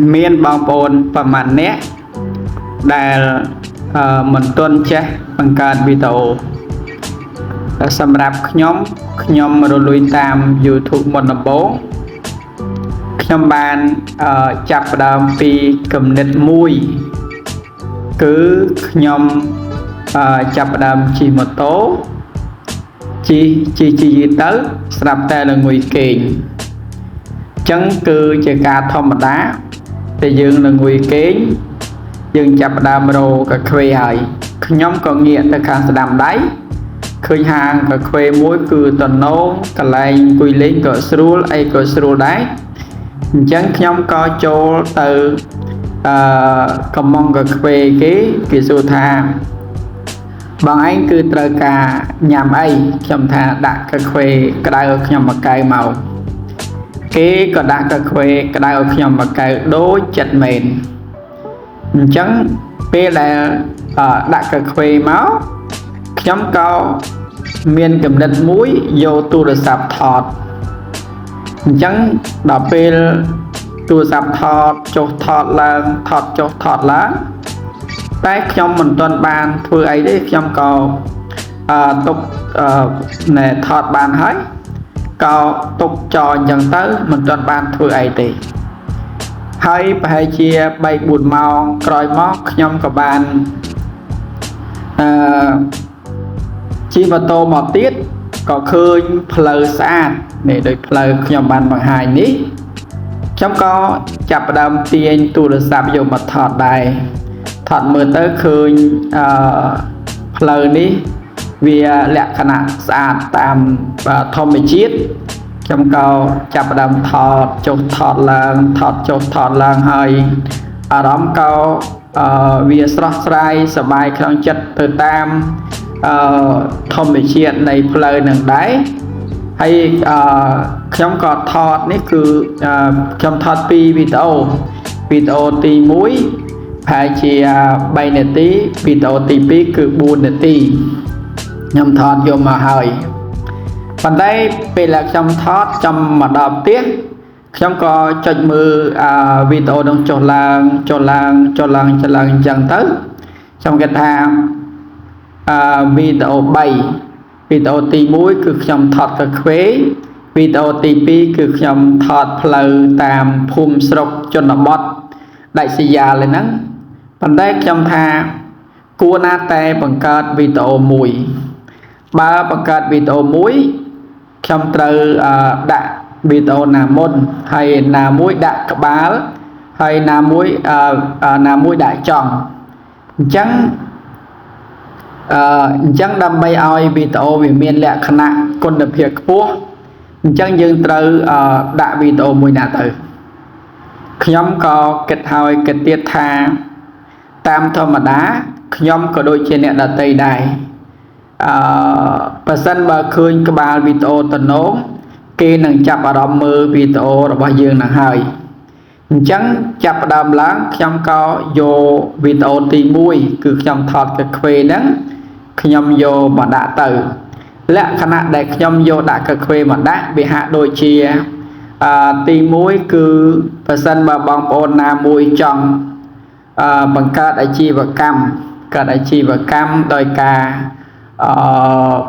មានបងប្អូនប្រមាណអ្នកដែលមិនទាន់ចេះបង្កើតវីដេអូតែសម្រាប់ខ្ញុំខ្ញុំរលួយតាម YouTube មុនដំបូងខ្ញុំបានចាប់ផ្ដើមពីគំនិតមួយគឺខ្ញុំចាប់ផ្ដើមជិះម៉ូតូជិះជិះជិះទៅស្រាប់តែល្ងុយគេងអញ្ចឹងគឺជាការធម្មតាតែយើងល្ងុយគេងយើងចាប់ផ្ដើមរកកាខ្វេហើយខ្ញុំក៏ងាកទៅខាងស្ដាំដៃឃើញហាងកាខ្វេមួយគឺតំណងកន្លែងអង្គុយលេងក៏ស្រួលអីក៏ស្រួលដែរអញ្ចឹងខ្ញុំក៏ចូលទៅអឺកំងកាខ្វេគេគេសួរថាបងឯងគឺត្រូវការញ៉ាំអីខ្ញុំថាដាក់កាខ្វេក្តៅឲ្យខ្ញុំមួយកែវមកគេក៏ដាក់កាខ្វេក្តៅឲ្យខ្ញុំមួយកែវដូចចិត្តមែនអញ្ចឹងពេលដែលដាក់កាខ្វេមកខ្ញុំក៏មានគំនិតមួយយកទូរស័ព្ទថតអញ្ចឹងដល់ពេលទូរស័ព្ទថតចុះថតឡើងថតចុះថតឡើងតែខ្ញុំមិនទាន់បានធ្វើអីទេខ្ញុំក៏ទុកណែថតបានហើយក៏ទុកចោលអញ្ចឹងទៅមិនទាន់បានធ្វើអីទេហើយប្រហែលជា3 4ម៉ោងក្រោយមកខ្ញុំក៏បានអឺជិះម៉ូតូមកទៀតក៏ឃើញផ្លូវស្អាតនេះដោយផ្លូវខ្ញុំបានបង្ហាញនេះខ្ញុំក៏ចាប់ផ្ដើមទាញទូរស័ព្ទយកមកថតដែរថតមើលទៅឃើញអឺផ្លូវនេះវាលក្ខណៈស្អាតតាមធម្មជាតិខ្ញុំក៏ចាប់ផ្ដើមថតចុះថតឡើងថតចុះថតឡើងហើយអារម្មណ៍ក៏វាស្រស់ស្រាយសប្បាយក្នុងចិត្តទៅតាមអឺធម្មជាតិនៃផ្លូវនឹងដែរហើយអឺខ្ញុំក៏ថតនេះគឺខ្ញុំថតពីរវីដេអូវីដេអូទី1ប្រហែលជា3នាទីវីដេអូទី2គឺ4នាទីខ្ញុំថតយកមកហើយប៉ុន្តែពេលដែលខ្ញុំថតចំមកដល់ផ្ទះខ្ញុំក៏ចុចមើលវីដេអូនោះចុះឡើងចុះឡើងចុះឡើងចុះឡើងអញ្ចឹងទៅខ្ញុំគិតថាវីដេអូ3វីដេអូទី1គឺខ្ញុំថតកាខ្វេវីដេអូទី2គឺខ្ញុំថតផ្លូវតាមភូមិស្រុកជនបទដាច់ស្រយាលហ្នឹងប៉ុន្តែខ្ញុំថាគួរណាស់តែបង្កើតវីដេអូមួយបើបង្កើតវីដេអូមួយខ្ញុំត្រូវដាក់វីដេអូណាមុនហើយណាមួយដាក់ក្បាលហើយណាមួយណាមួយដាក់ចង់អញ្ចឹងអញ្ចឹងដើម្បីឲ្យវីដេអូវាមានលក្ខណៈគុណភាពខ្ពស់អញ្ចឹងយើងត្រូវដាក់វីដេអូមួយណាទៅខ្ញុំក៏គិតហើយគិតទៀតថាតាមធម្មតាខ្ញុំក៏ដូចជាអ្នកដទៃដែរបើសិនបើឃើញក្បាលវីដេអូតំណងគេនឹងចាប់អារម្មណ៍មើលវីដេអូរបស់យើងនឹងហើយអញ្ចឹងចាប់ផ្ដើមឡើងខ្ញុំក៏យកវីដេអូទី1គឺខ្ញុំថតកាខ្វេហ្នឹងខ្ញុំយកមកដាក់ទៅលក្ខណៈដែលខ្ញុំយកដាក់កាខ្វេមកដាក់វាហាក់ដូចជាទី1គឺបើសិនបើបងប្អូនណាមួយចង់បង្កើតអាជីវកម្មកើតអាជីវកម្មដោយការ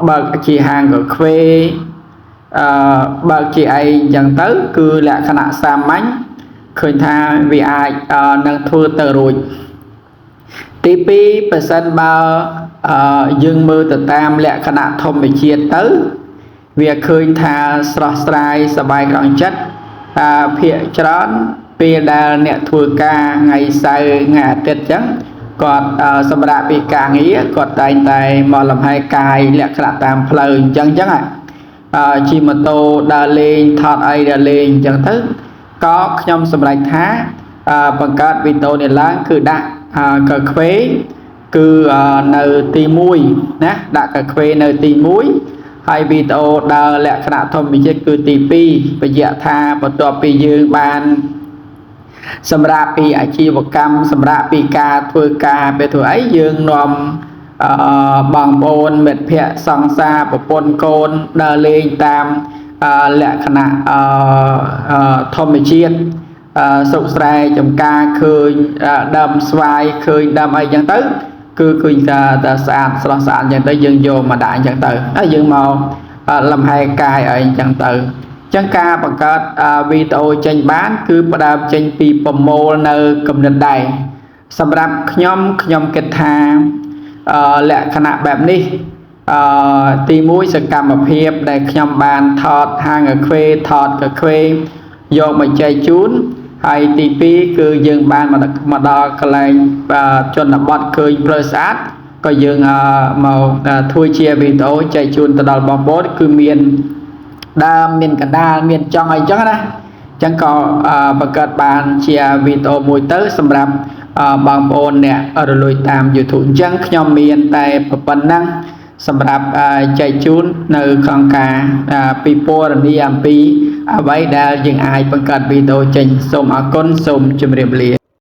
បើកជាហាងកាខ្វេបើកជាអីអញ្ចឹងទៅគឺលក្ខណៈសាមញ្ញឃើញថាវាអាចនឹងធ្វើទៅរួចទី2បើសិនបើយើងមើលទៅតាមលក្ខណៈធម្មជាតិទៅវាឃើញថាស្រស់ស្រាយសប្បាយក្នុងចិត្តភាគច្រើនពេលដែលអ្នកធ្វើការថ្ងៃសៅរ៍ថ្ងៃអាទិត្យអញ្ចឹងគាត់សម្រាប់ពីការងារគាត់តែងតែមកលំហែកាយលក្ខណៈតាមផ្លូវអញ្ចឹងជិះម៉ូតូដើរលេងថតអីដើរលេងអញ្ចឹងទៅក៏ខ្ញុំសម្រេចថាបង្កើតវីដេអូនេះឡើងគឺដាក់កាខ្វេគឺនៅទី1ណាដាក់កាខ្វេនៅទី1ហើយវីដេអូដើរលក្ខណៈធម្មជាតិគឺទី2បញ្ជាក់ថាបន្ទាប់ពីយើងបានសម្រាប់ពីអាជីវកម្មសម្រាប់ពីការធ្វើការពេលធ្វើអីយើងនាំបងប្អូនមិត្តភ័ក្តិសង្សារប្រពន្ធកូនដើរលេងតាមលក្ខណៈធម្មជាតិ ស្រុកស្រែចំការឃើញដើមស្វាយឃើញដើមអីចឹងទៅគឺឃើញថាតែស្អាតស្រស់ស្អាតចឹងទៅយើងយកមកដាក់អញ្ចឹងទៅហើយយើងមកលំហែកាយអីអញ្ចឹងទៅចឹងការបង្កើតវីដេអូចេញបាន គឺផ្ដើមចេញពីប្រមូលនៅគំនិតដែរសម្រាប់ខ្ញុំខ្ញុំគិតថាលក្ខណៈបែបនេះអឺទី1សកម្មភាពដែលខ្ញុំបានថតហាងកាហ្វេថតកាហ្វេយកមកចែកជូនហើយទី2គឺយើងបានមកដល់កន្លែងជនបទឃើញផ្លូវស្អាតក៏យើងមកធ្វើជាវីដេអូចែកជូនទៅដល់បងប្អូនគឺមានដើមមានកណ្ដាលមានចង់អីចឹងណាចឹងក៏បង្កើតបានជាវីដេអូមួយទៅសម្រាប់បងប្អូនអ្នករលួយតាម YouTube អញ្ចឹងខ្ញុំមានតែប៉ុណ្ណឹងសម្រាប់ចែកជូននៅក្នុងការពិពណ៌នាអំពីអ្វីដែលយើងអាចបង្កើតវីដេអូចេញសូមអរគុណសូមជម្រាបលា។